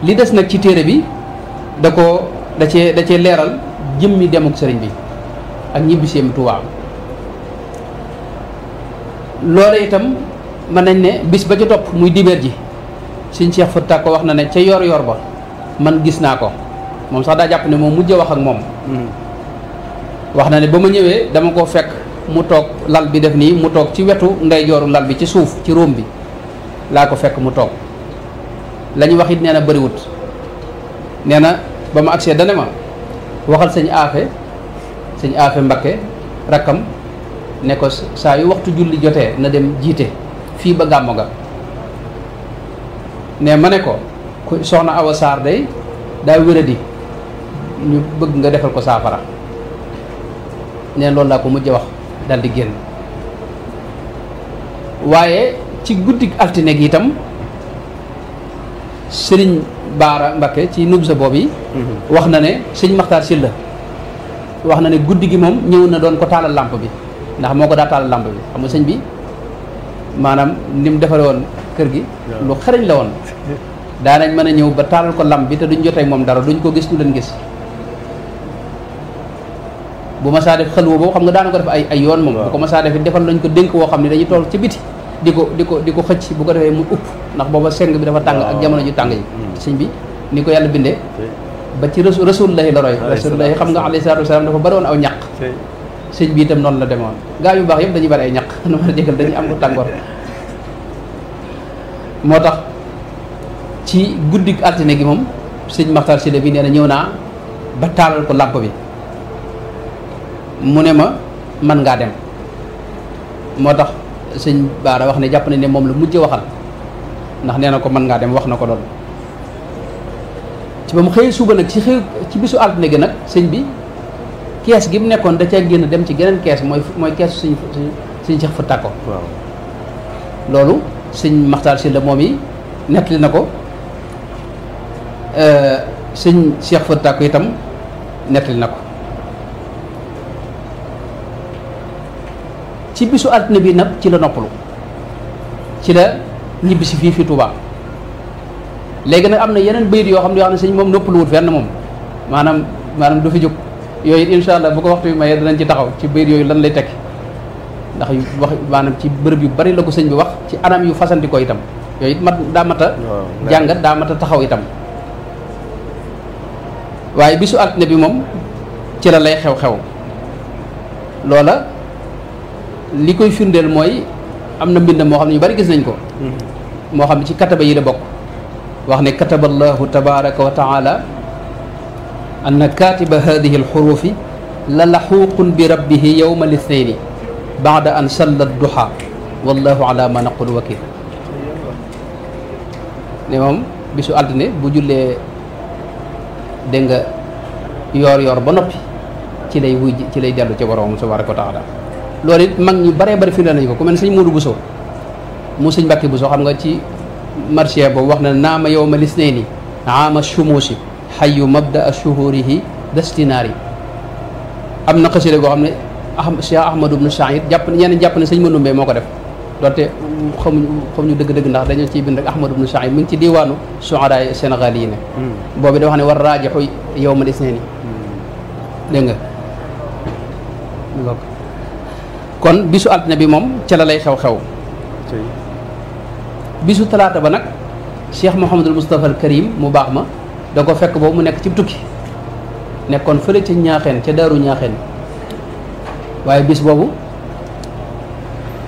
li des nag ci téere bi da cee leeral jëmmi demuk sëriñ bi ak ñibbiseem Tuubaa loola itam mën nañ ne bis ba ca topp muy dibeer ji Sëriñ Cheikh Fatta ko wax na ne ca yor ba man gis naa ko moom sax daa jàpp ne moom mujj wax ak moom wax na ne ba ma ñëwee dama ko fekk mu toog lal bi def nii mu toog ci wetu ndeyjooru lal bi ci suuf ci róom bi laa ko fekk mu toog la ñu wax it nee na bëriwut nee na ba ma agsee dane ma waxal sëñ aafe Mbakke rakkam ne ko saa yu waxtu julli jotee na dem jiite fii ba gàmmo ga ne ma ne ko soxna Awa Sarr day daa wéradi ñu bëgg nga defal ko saafara ne loolu laa ko mujj wax dal di génn waaye ci guddi altine gi itam sëriñ Baara Mbakke ci nubsa boobu yi wax na ne sëñ Maxtaar Silla wax na ne guddi gi moom ñëw na doon ko taalal lamp bi ndax moo ko daa taalal lamp bi xam nga sëñ bi maanaam ni mu defare woon kër gi lu xarañ la woon daanañ mën a ñëw ba taalal ko lamp bi te duñ jotee moom dara duñ ko gis du leen gis bu ma saa def xelwa boobu xam nga daana ko def ay yoon moom bu ko ma saa def defal lañ ko dénk woo xam ne dañuy toll ci biti di ko xëcc bu ko defee mu upp ndax booba seng bi dafa tàng ak jamono ju tàng yi sëñ bi ni ko yàlla bindee ba ci rasulullahi la roy rasulullahi xam nga alayhi salaatu wasalaam dafa bari woon aw ñaq sëñ bi itam noonu la demoon gaa yu baax yëpp dañuy bari ay ñaq nu ma la jégal dañuy am ko tàngoor moo tax ci guddi altine gi moom sëñ Maxtar Sylla bi nee na ñëw naa ba taalal ko làmp bi mu ne ma man ngaa dem moo tax sëñ Baara wax ne jàpp nañ ne moom la mujj waxal ndax nee na ko mën ngaa dem wax na ko loolu ci ba mu xëyee suba nag ci bisu altine gi nag sëñ bi kees gi mu nekkoon da cee génn dem ci geneen kees mooy keesu sëñ Cheikh Fatta ko loolu sëñ Maxtaar Sylla moom yi nettali na ko sëñ Cheikh Fatta ko itam nettali na ko ci bisu altine bi nag ci la noppalu ci la ñibbisi fii fi Touba léegi nag am na yeneen bayit yoo xam ne sëñ moom noppaluwut fenn moom maanaam du fi jóg yooyu it insha allah bu ko waxtu bi mayee danañ ci taxaw ci bayit yooyu lan lay tekki ndax wax maanaam ci bërëb yu bari la ko sëñ bi wax ci anam yu fasanti ko itam yooyu it daa mat a jàngat daa mat a taxaw itam waaye bisu altine bi moom ci la lay xew-xew loola li koy firndeel mooy am na mbind moo xam ne ñu bari gis nañ ko moo xam ne ci kataba yi la bokk wax ne kataba allahu tabaraka wa taala anna katiba hadihi alxurufi la laxuuqun bi rabbihi yowma lithnayni baada an salla duha wallahu ala ma naqul wakil ne moom bisu altine bu jullee dégg nga yoor ba noppi ci lay wuy ci lay dellu ci boroom tabaraka wa taala loolu it mag ñu baree bari firndeel nañu ko ku mel ne sëñ Moodu Buso mu sëñ Mbàkke Buso xam nga ci marché boobu wax na naama yowma lisnayni aama shumuusi xayu mabda shuhurihi destinaari am na xasida goo xam ne Cheikh Ahmadou ibn Saïd ñeneen jàpp ne sëñ Manumbe moo ko def doonte xamuñu dëgg-dëgg ndax dañoo ciy bind rek Ahmadou ibn Saïd mi ngi ci diwaanu suaraay Sénégal yi ne boobu da wax ne war raajixu yowma lisnayni dégg nga kon bisu altine bi moom ca la lay xew-xew bisu talaata ba nag Cheikh Mouhamadul Moustapha al Karim mu baax ma da ko fekk boobu mu nekk ci tukki nekkoon fële ca ñaaxeen ca daaru ñaaxeen waaye bis boobu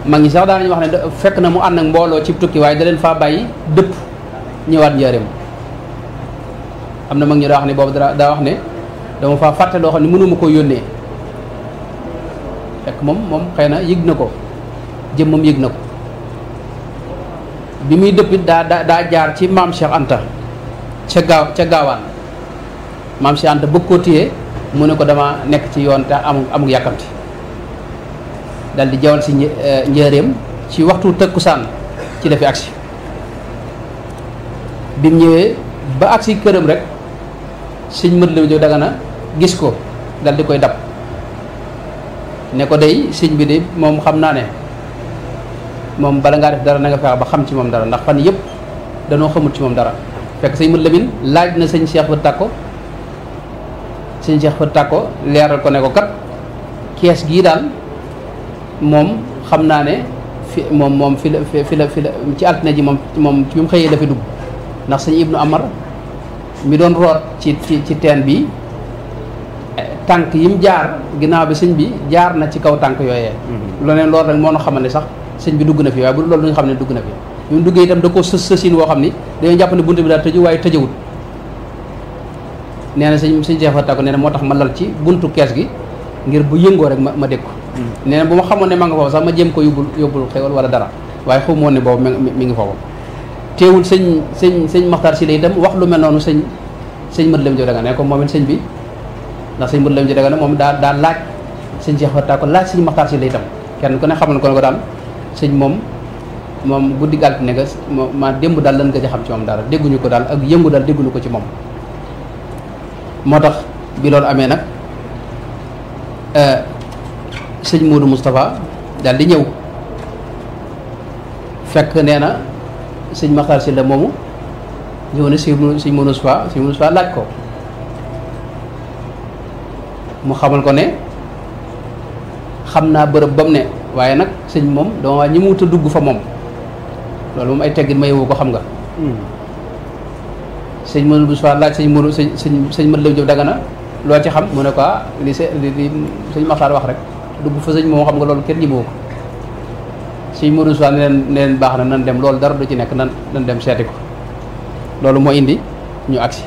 mag ñi sax daanañu wax ne fekk na mu ànd ak mbooloo ci tukki waaye da leen faa bàyyi dëpp ñëwaat njaareem am na mag ñi daa wax ne boobu daa wax ne dama faa fàtte loo xam ne mënuma koo yónnee fekk moom xëy na yëg na ko jëmmam yëg na ko bi muy dëppit daa jaar ci maam Cheikh Anta ca gaawaan maam Cheikh Anta bëgg koo téye mu ne ko dama nekk ci yoon te amul yàkkamti dal di jawal si njëreem ci waxtu tëkkusaan ci la fi agsi bi mu ñëwee ba agsi këram rek sëñ mët la jo Dagana gis ko dal di koy dab ne ko day sëñ bi de moom xam naa ne moom bala ngaa def dara na nga fexe ba xam ci moom dara ndax fan yëpp danoo xamul ci moom dara fekk sëñ Mat Lamin laaj na sëñ Cheikh Fa Tàkko sëñ Cheikh Fa Tàkko leeral ko ne ko kat kees gii daal moom xam naa ne moom fi la ci altine ji moom fi mu xëyee dafa dugg ndax sëñ Ibnu Amar mi doon root ci teen bi tànk yi mu jaar ginnaaw bi sëñ bi jaar na ci kaw tànk yooyee loneen loolu rek moo na xamal ne sax sëñ bi dugg na fi waaye bu dul loolu du ñu xam ne dugg na fi bi mu duggee itam da ko sësin woo xam ni dañoo jàpp ne bunt bi daal tëju waaye tëjawut nee na sëñ Cheikh Fa Tàkko nee na moo tax ma lal ci buntu kees gi ngir bu yëngoo rek ma dégg ko nee na bu ma xamoon ne ma nga foofu sax ma jéem ko yóbbul xewal wala dara waaye xaw ma woon ne boobu mi ngi foofu teewul sëñ Maxtaar Si la itam wax lu mel noonu sëñ Mat Lamin Jóob Dagana ne ko moom it sëñ bi ndax sëñ Mat Lamin Jóob Dagana moom daa laaj sëñ Cheikh Fa Tàkko laaj sëñ Maxtaar Si la itam kenn ku ne xamal ko ne ko daal sëñ moom guddi altine ga ma démb daal lan nga ci xam ci moom dara dégguñu ko daal ak yëngu daal dégguñu ko ci moom moo tax bi loolu amee nag sëñ Modou Moustapha daal di ñëw fekk nee na sëñ Maxtaar Si la moomu ñëw ne sëñ Modou Moustapha laaj ko mu xamal ko ne xam naa bërëb ba mu ne waaye nag sëñ moom dama waa ñi mu wut a dugg fa moom loolu moom ay teggin ma yowu ko xam nga sëñ Modou Moustapha laaj sëñ Mat Lamin Jóob Dagana loo ci xam mu ne ko li sëñ Maxtaar wax rek dugg fa sëñ moom xam nga loolu kenn ñi moo ko sëñ Modou Moustapha ne leen baax na nan dem loolu dara du ci nekk nan dem seeti ko loolu moo indi ñu agsi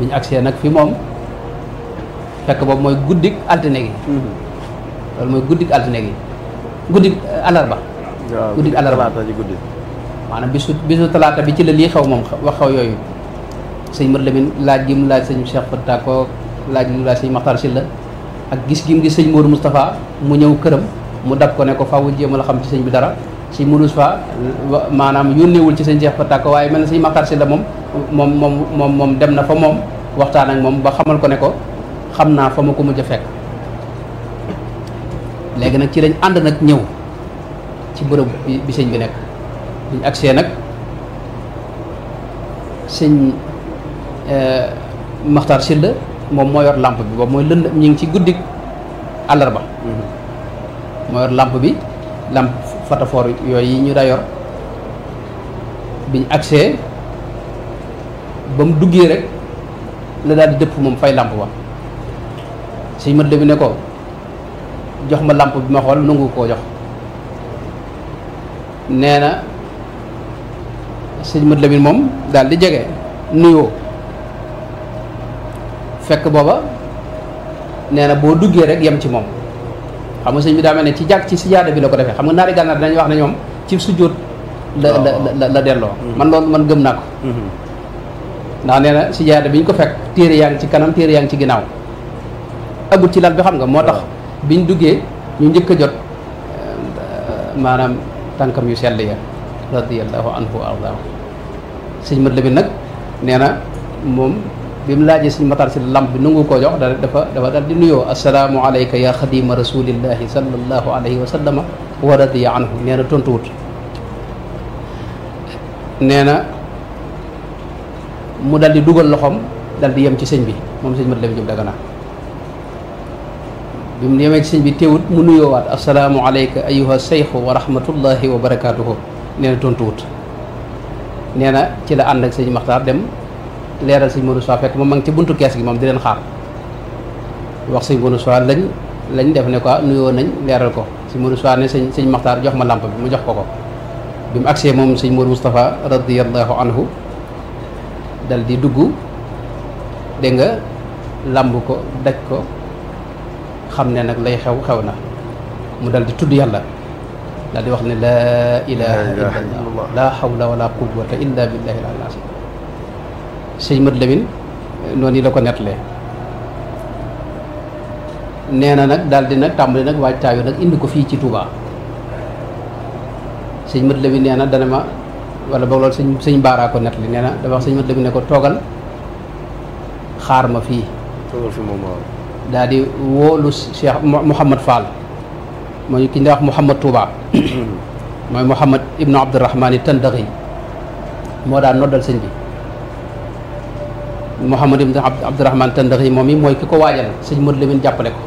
bi ñu agsee nag fi moom fekk boobu mooy guddik altine gi loolu mooy guddik altine gi guddik alarba guddik alarba maanaam bisu talaata bi ci la lii xew moom wax xew yooyu sëñ Mat Lamin laaj gi mu laaj sëñ Cheikh Fa Tàkko laaj gi mu laaj sëñ Maxtaar Si la ak gis gi mu gis sëñ Modou Moustapha mu ñëw këram mu dab ko ne ko faaw jéem a la xam ci sëñ bi dara sëñ Modou Moustapha maanaam yónneewul ci sëñ Cheikh Fa Tàkko waaye mel na sëñ Maxtaar Si la moom dem na fa moom waxtaan ak moom ba xamal ko ne ko xam naa fa ma ko mujj a fekk léegi nag ci lañ ànd nag ñëw ci bërëb bi sëñ bi nekk biñ agsee nag sëñ Maxtaar Si la moom moo yor lampe bi boobu mooy lënd ñu ngi ci guddik àllarba moo yor lampe bi lampe fatafoor yooyu yi ñu daa yor biñ agsee ba mu duggee rek la daal di dëpp moom fay lampe ba sëñ Mat Lamin ne ko jox ma lampe bi ma xool nangu koo jox nee na sëñ Mat Lamin moom daal di jege nuyoo fekk booba nee na boo duggee rek yem ci moom xam nga sëñ bi daa mel ne ci jàkk ci sijaada bi la ko defee xam nga naari gànnaar dañuy wax ne ñoom ci sujjóot la delloo man loolu man gëm naa ko ndax nee na sijaada bi ñu ko fekk téere yaa ngi ci kanam téere yaa ngi ci ginnaaw agul ci lal bi xam nga moo tax biñ duggee ñu njëkk a jot maanaam tànkam yu sell ya radiyallahu anhu wa ardaahu sëñ Mat Lamin nag nee na moom bi mu laajee sëñ Maxtaar Si lamp bi nangu koo jox dafa dal di nuyoo assalaamu alayka ya xadima rasulillahi sallallahu alayhi wa sallama wa radiya anhu nee na tontuwut nee na mu dal di dugal loxoom dal di yem ci sëñ bi moom sëñ Mat Lamin Jóob Dagana bi mu yemee ci sëñ bi teewut mu nuyoowaat assalaamu alayka ayuha seyxu wa rahmatullahi wa barakatuhu nee na tontuwut nee na ci la ànd ak sëñ Maxtaar dem leeral sëñ Modou Sow fekk moom ma ngi ci buntu kees gi moom di leen xaar wax sëñ Modou Sow lañ def ne ko nuyoo nañ leeral ko sëñ Modou Sow ne sëñ Maxtaar jox ma lamp bi mu jox ko bi mu agsee moom sëñ Modou Moustapha radiyallahu anhu dal di dugg dégg nga lamb ko daj ko xam ne nag lay xew na mu dal di tudd yàlla dal di wax ne laa ilaha illallah la hawla wala quwwata illa billahi al-azim sëñ Mat Lamin noonu la ko nettalee nee na nag daal di nag tàmbali nag waajtaayu nag indi ko fii ci Touba sëñ Mat Lamin nee na dana ma wala boog loolu sëñ Baaraa ko nettali nee na dafa wax sëñ Mat Lamin ne ko toogal xaar ma fii moom waaw daal di woolu Cheikh Mouhamad Fall mooy ki ñu wax Mouhamad Touba mooy Mouhamad ibnu Abdourahmani Tandaxi moo daan noddal sëñ bi Mouhamad ibn Abdourahman Tandaxi moom yi mooy ki ko waajal sëñ Modou Lamine jàppale ko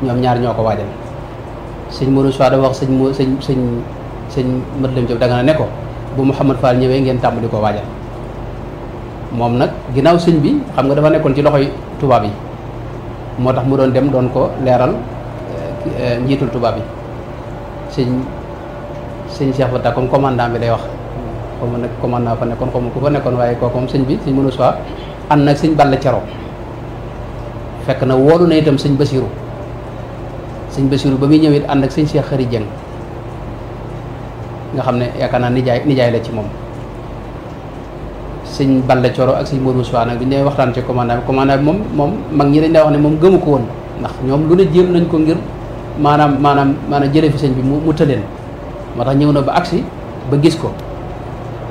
ñoom ñaar ñoo ko waajal sëñ Modou Sow dafa wax sëñ Modou Lamine Diop Dagana ne ko bu Mouhamad Fall ñëwee ngeen tàmbali ko waajal moom nag ginnaaw sëñ bi xam nga dafa nekkoon ci loxoy tubaab yi moo tax mu doon dem doon ko leeral njiitul tubaab yi sëñ Cheikh Fata comme commandant bi day wax xaw ma nag commandant fa nekkoon xaw ma ku fa nekkoon waaye kooku moom sëñ bi sëñ Modou Sow ànd nag sëñ Balla Cero fekk na woolu na itam sëñ Basiru ba muy ñëw it ànd ak sëñ Cheikh Xari Jeng nga xam ne yaakaar naa nijaay la ci moom sëñ Balla Coro ak sëñ Modou Sow nag bi ñu waxtaan ci commandant bi moom mag ñi dañ daa wax ne moom gëmu ko woon ndax ñoom lu ne jéem nañ ko ngir maanaam jële fi sëñ bi mu tëleen moo tax ñëw na ba agsi ba gis ko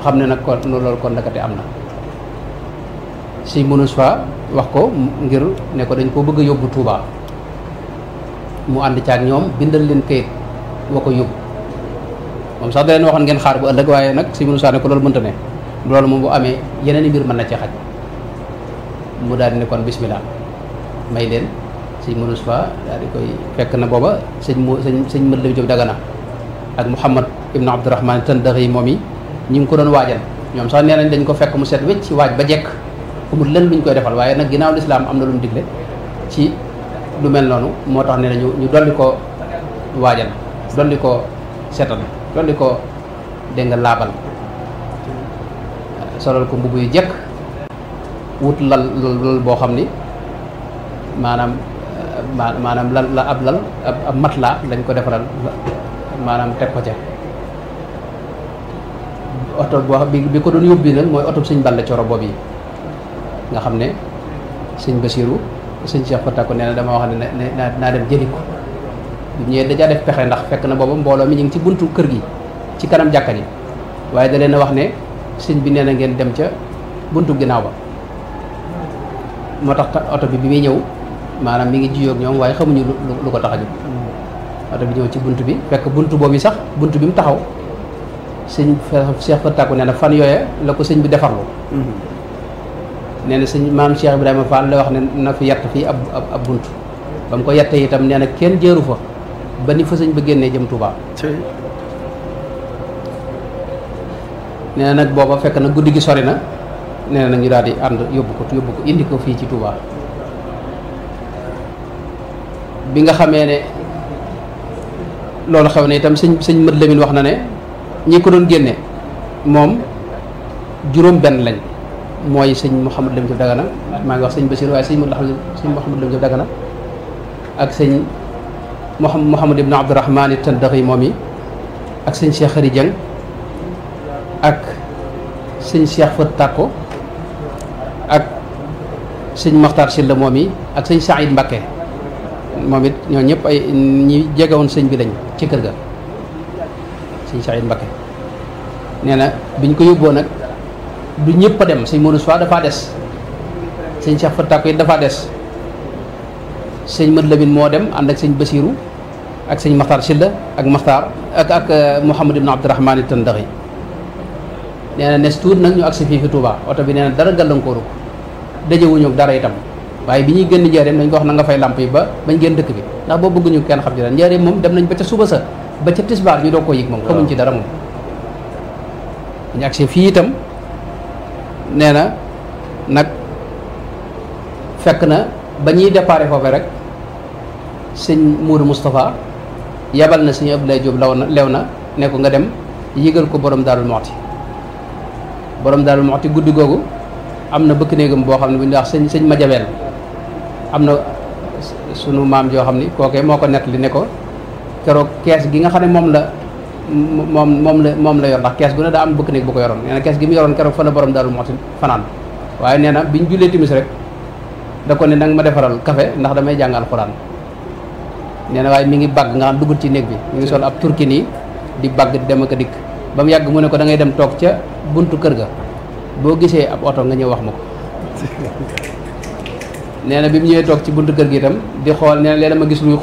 xam ne nag kon loolu kon ndakate am na sëñ Modou Sow wax ko ngir ne ko dañ koo bëgg a yóbbu Touba mu ànd caag ñoom bindal leen kayit wa ko yóbbu moom sax da leen waxoon ngeen xaar bu ëllëg waaye nag sëñ Modou Sow ne ko loolu mënta ne loolu moom bu amee yeneen i mbir mën na ci xaj mu daal di ne kon bismillah may leen sëñ Modou Sow daal di koy fekk na booba sëñ Modou Lamine Diop Dagana ak Mouhamad ibn Abdourahman Tandaxi moom yi ñu ngi ko doon waajal ñoom sax nee nañ dañ ko fekk mu set wecc ci waaj ba jekk amul lenn luñ koy defal waaye nag ginnaaw lislaam am na lu mu digle ci lu mel noonu moo tax ne nañu ñu dolli ko waajal dolli ko setal dolli ko dégg nga laabal solal ko mbubb yu jekk wut lal boo xam ni maanaam ab matelas lañ ko defaral maanaam teg ko ca oto bi ko doon yóbbi nag mooy oto sëñ Balla Coro boobu yi nga xam ne sëñ Basiru sëñ Cheikh Fata ko nee na dama wax ne naa dem jëli ko bu ñëwee dajaa def pexe ndax fekk na booba mbooloo mi ñu ngi ci buntu kër gi ci kanam jàkka ji waaye da leen a wax ne sëñ bi nee na ngeen dem ca buntu ginnaaw ba moo tax oto bi muy ñëw maanaam mi ngi jiyoog ñoom waaye xamuñu lu ko tax a jóg oto bi ñëw ci bunt bi fekk buntu boobu sax buntu bi mu taxaw sëñ Cheikh Fata ko nee na fan yooye la ko sëñ bi defarlu nee na sëñ maam Cheikh Ibrahima Fall la wax ne na fi yett fii ab bunt ba mu ko yette itam nee na kenn jëru fa ba ni fa sëñ ba génnee jëm Touba. nee na nag booba fekk na guddi gi sori na nee na nag ñu daal di ànd yóbbu ko indi ko fii ci Touba. bi nga xamee ne loolu xew ne itam sëñ Modou Lamine wax na ne ñi ko doon génne moom juróom benn lañ mooy sëñ Mouhamad Lamine Diop Dagana maa ngi wax sëñ Bassirou waaye sëñ Mouhamad Lamine Diop Dagana ak sëñ Mouhamad ibn Abdourahman Tandaxi moom yi ak sëñ Cheikh Xari Dieng ak sëñ Cheikh Fat Tako ak sëñ Makhtar Sylla moom yi ak sëñ Saïd Mbacké moom it ñoo ñëpp ay ñi jegewoon sëñ bi lañ ci kër ga sëñ Saïd Mbacké nee na biñ ko yóbboo nag du ñëpp a dem sëñ Modou Sow dafaa des sëñ Cheikh Fat Tako it dafaa des sëñ Modou Lamine moo dem ànd ak sëñ Bassirou ak sëñ Makhtar Sylla ak Mouhamad ibn Abdourahman Tandaxi nee na nes tuut nag ñu agsi fii fi Touba oto bi nee na dara gàllankooru ko dajewuñu dara itam waaye bi ñuy génn njaareem dañ ko wax na nga fay lamp yi ba bañ génn dëkk bi ndax boo bëgguñu kenn xam ci dara njaareem moom dem nañ ba ca suba sa ba ca tisbaar ñu doog koo yëg moom xamuñ ci dara moom ñu agsi fii itam nee na nag fekk na ba ñuy déparé foofu rek sëñ Mourou Moustapha yabal na sëñ Abdoulaye Diop lew na ne ko nga dem yëgal ko borom Daarul Muxti guddi googu am na bëkk néegam boo xam ne bu ñu wax sëñ Madiabel am na sunu maam joo xam ni kookee moo ko nettali ne ko keroog kees gi nga xam ne moom la yor ndax kees gu ne daa am bëkk néeg bu ko yoroon nee na kees gi mu yoroon keroog fa la borom Daarul Muxti fanaan waaye nee na biñ jullee timis rek da ko ne nag ma defaral café ndax damay jàng alxuraan nee na waaye mi ngi bàgg nga xam dugul ci néeg bi mi ngi sol ab turki nii di bàgg di dem ak a dikk ba mu yàgg mu ne ko da ngay dem toog ca buntu kër ga boo gisee ab oto nga ñëw wax ma ko nee na bi mu ñëwee toog ci buntu kër gi itam di xool nee na léeg-léeg ma gis luy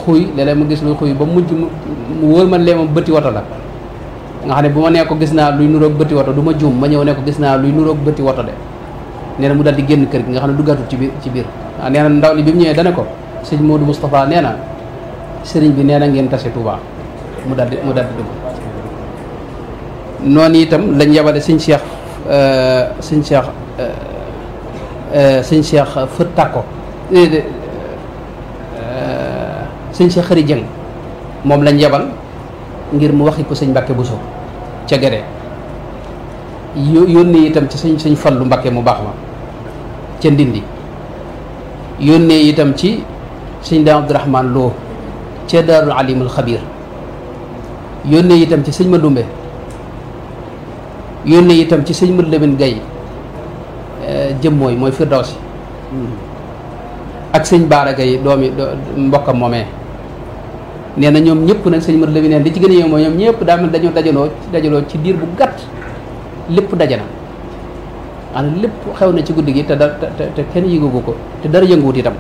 xuuy ba mujj mu wóor ma lee ma bëti woto la nga xam ne bu ma nee ko gis naa luy nuroog bëti woto du ma juum ma ñëw ne ko gis naa luy nuroog bëti woto de nee na mu daal di génn kër gi nga xam ne duggaatut ci biir waaw nee na ndaw li bi mu ñëwee dana ko sëñ Modou Moustapha nee na sëriñ bi nee na ngeen tase Touba mu daal di dugg noonu itam lañ yebale sëñ Cheikh Fët Tàkko sëñ Cheikh Xëri Jëng moom lañ yebal ngir mu waxi ko sëñ Mbàkke Buso ca Gede yónnee itam ci sëñ Fallu Mbàkke mu baax ma ca Ndindi yónnee itam ci sëñ Daam Abdourahman Lo ca Daarul Alimul Xabiir yónnee itam ci sëñ Mandumbe yónnee itam ci sëñ Mad Lamin Gay jëm mooy Firdawsi ak sëñ Baara Gay doomi mbokkam moomee nee na ñoom ñëpp nag sëñ Mad Lamin neen li ci gën a yéeme mooy ñoom ñëpp daa mel dañoo dajaloo ci diir bu gàtt lépp daje na maanaam lépp xew na ci guddi gi te kenn yëgugu ko te dara yënguwut itam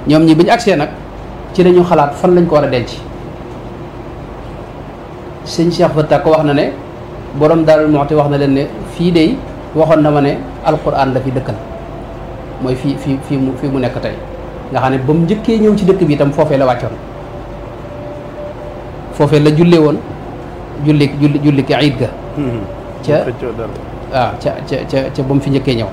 ñoom ñi bi ñu agsee nag ci lañu xalaat fan lañ ko war a denc sëñ Cheikh Fatta ko wax na ne borom Daarul Muxti wax na leen ne fii de waxoon na ma ne alquran la fi dëkkal mooy fii mu nekk tey nga xam ne ba mu njëkkee ñëw ci dëkk bi itam foofee la wàccoon foofee la jullee woon julli ki ayit ga ca ba mu fi njëkkee ñëw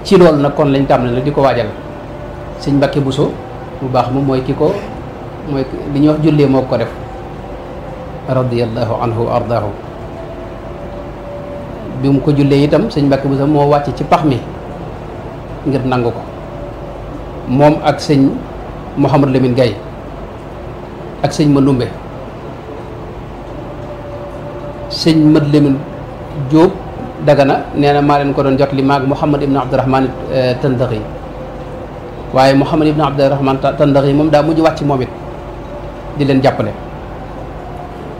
ci loolu nag kon lañ tàmm ne di ko waajal sëñ Mbàkke Buso bu baax moom mooy li ñuy wax jullee moo ko def radiyallahu anhu wa ardaahu bi mu ko jullee itam sëñ Mbàkke Buso moo wàcc ci pax mi ngir nangu ko moom ak sëñ Mouhamad Lamine Gaye ak sëñ Mandumbe sëñ Mad Lamin Jóob Dagana nee na maa leen ko doon jot li maag Mouhamad ibn Abdourahman Tandaxi waaye Mouhamad ibn Abdourahman Tandaxi moom daa mujj wàcc moom it di leen jàppale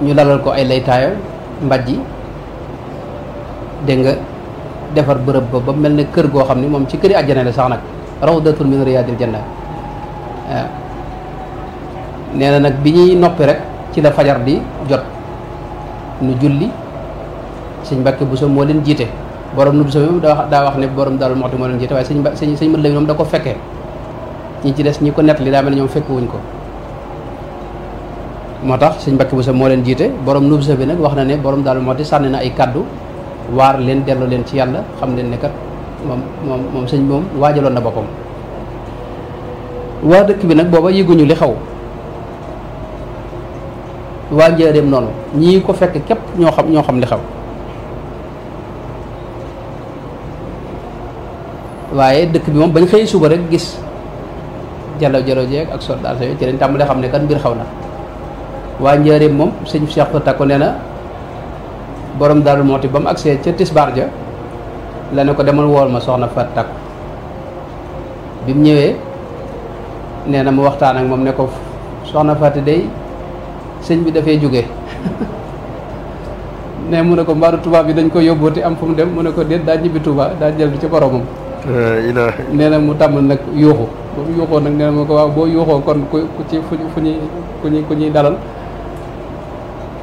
ñu lalal ko ay laytaayo mbajji dégg nga defar bërëb ba mel ne kër goo xam ni moom ci këri àjjana la sax nag rawdatun min riyaadil janna waaw nee na nag bi ñuy noppi rek ci la fajar di jot nu julli sëñ Mbàkke Buso moo leen jiite borom nu Buso moom daa wax ne borom Daarul Muxti moo leen jiite waaye sëñ Mad Lamin moom da ko fekkee ñi ci des ñi ko nettali daa mel ne ñoom fekkuwuñ ko moo tax sëñ Mbàkke Buso moo leen jiite borom nu Buso bi nag wax na ne borom Daarul Muxti sànni na ay kaddu waar leen delloo leen ci yàlla xam leen ne kat moom sëñ moom waajaloon na boppam waa dëkk bi nag booba yëguñu li xew waa njaareem noonu ñii ko fekk képp ñoo xam li xew waaye dëkk bi moom bañ xëy suba rek gis jalo jeeg ak soldat yooyu ci lañ tàmbalee xam ne kat mbir xew na waa njaareem moom sëñ Cheikh Fatta ko nee na borom Daarul Muxti ba mu agsee ca tisbaar ja la ne ko demal wool ma soxna Fatta ko bi mu ñëwee nee na mu waxtaan ak moom ne ko soxna Fatta day sëñ bi dafay jóge ne mu ne ko mbaaru Tuubaa bi dañ ko yóbbooti am fu mu dem mu ne ko déet daa ñibbi Tuubaa daa jël ci boromam nee na mu tàmm nag yuuxu ba mu yuuxoo nag nee na mu ko waaw boo yuuxoo kon ku ci ku ñuy dalal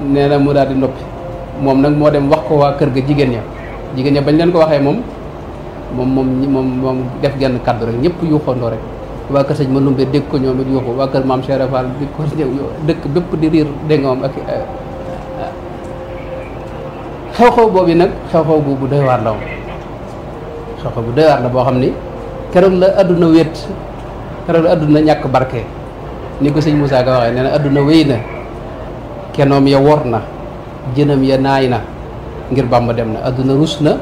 nee na mu daal di noppi moom nag moo dem wax ko waa kër ga jigéen ña bañ leen ko waxee moom def genn kàddu rek ñëpp yuuxoondoo rek waa kër sëñ Mandumbe dégg ko ñoom it yuuxu waa kër maam Cheikh Fall bi ko dëkk bépp di riir dégg nga moom ak xew-xew boobu nag xew-xew bu doy waar la woon xew-xew bu doy waar la boo xam ni keroog la adduna wéet keroog la adduna ñàkk barke ni ko sëñ Moussa Ka waxee nee na adduna wéy na kenoom ya wor na jënam ya naay na ngir Bàmba dem na adduna rus na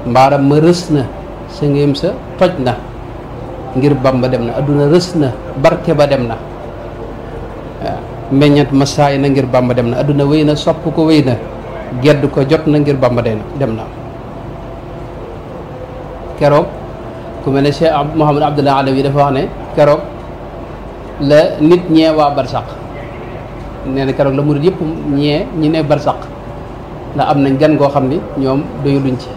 mbaaram ma rës na sëngeem sa toj na ngir Bàmba dem na adduna rës na barke ba dem na waaw meññat ma saay na ngir Bàmba dem na adduna wéy na sopp ko wéy na gedd ko jot na ngir Bàmba dem na keroog ku mel ne Cheikh Mouhamad Abdullah Alawi dafa wax ne keroog la nit ñee waa barsaq nee na keroog la murid yëpp ñee ñi ne barsaq ndax am nañ gan goo xam ni ñoom doyuluñ ci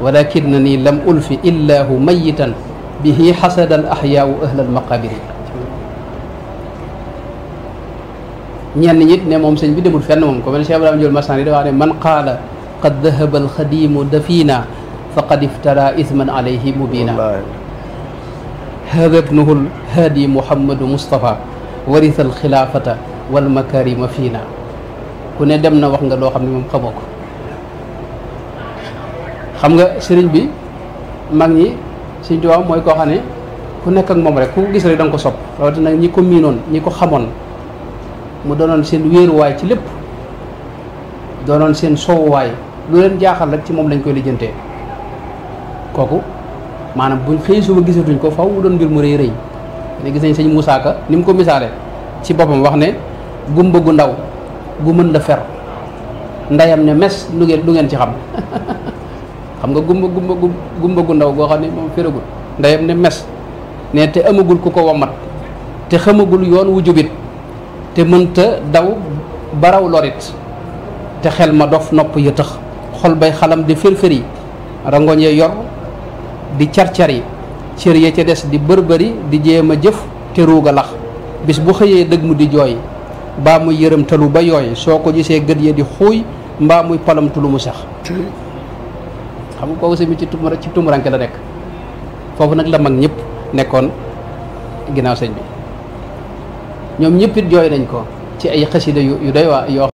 walakin na nii lam ulfi illahu mayitan bihi xasada al axyaau ahla al maqabiri ñenn ñit ne moom sëñ bi demul fenn moom ko mel ne Cheikh Ibrahima Ndiol Massane yi dafa wax ne man qaala qad dahaba alxadimu dafina faqad iftara isman alayhi mubina hada ibnuhu lhaadi muhammadu mustafa warisa alxilaafata walmakarima fiina ku ne dem na wax nga loo xam ne moom xamoo ko xam nga sëriñ bi mag ñi Sëriñ Tuubaa mooy koo xam ne ku nekk ak moom rek ku gis rek da nga ko sopp rawatina ñi ko miinoon ñi ko xamoon mu doonoon seen wéeruwaay ci lépp doonoon seen soowuwaay lu leen jaaxal rek ci moom lañ koy lijjantee kooku maanaam buñ xëy suba gisatuñ ko faw mu doon mbir mu rëy rëy ne gis nañ sëñ Moussa Ka ni mu ko misaale ci boppam wax ne gumba gu ndaw gu mën la fer ndeyam ne mes lu ngeen ci xam xam nga gumba gu ndaw goo xam ne moom feragul ndeyam ne mes ne te amagul ku ko wamat te xamagul yoon wu jubit te mënta daw baraw lorit te xel ma dof nopp ya tëx xol bay xalam di fër-fër yi rangoñ ya yor di car-car yi cër ya ca des di bërbëri di jéem a jëf te ruuga lax bis bu xëyee dëgg mu di jooy mbaa muy yërëmtalu ba yooy soo ko gisee gët ya di xuuy mbaa muy palamtu lu mu sax xam nga kooku sami ci tumuranke la nekk foofu nag la mag ñëpp nekkoon ginnaaw sëñ bi ñoom ñëpp it jooy nañ ko ci ay xasida yu doy waa yoo